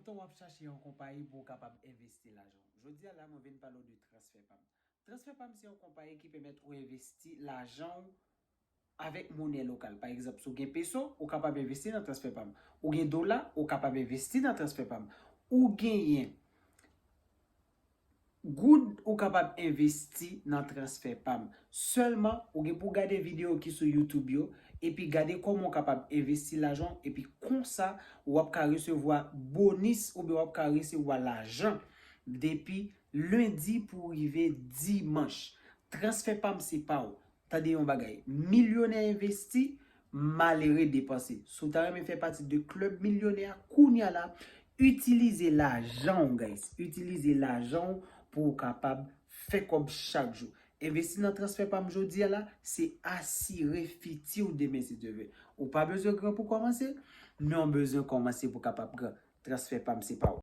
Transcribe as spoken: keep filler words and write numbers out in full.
Tan w ap chache yon konpayi pou w kapab envesti lajan w. Jodi a la, mwen vin pale w de TransferPam. TransferPam se yon konpayi ki pèmèt ou envesti lajan w avèk monè lokal. Pa egzanp, si w gen peso, ou kapab envesti nan TransferPam. Ou gen dola, ou kapab envesti nan TransferPam. Ou genyen goud, ou kapab envesti nan TransferPam. Sèlman, ou gen pou gade videyo ki sou YouTube yo, epi gade kòman w kapab envesti lajan w, epi konsa, w ap ka resevwa bonis oubyen w ap ka resevwa lajan depi lendi pou rive dimanch. TransferPam se pa w. Tande yon bagay, milyonè envesti, malere depanse. Si w ta renmen fè pati de klèb milyonè a, kounye a la, itilize lajan w, guys. Itilize lajan w pou w kapab fè kòb chak jou. Envesti nan TransferPam jodi a la, se asire fiti w demen si Dye vle. Ou pa bezwen gran pou kòmanse, men w bezwen kòmanse pou kapab gran. TransferPam se pa w.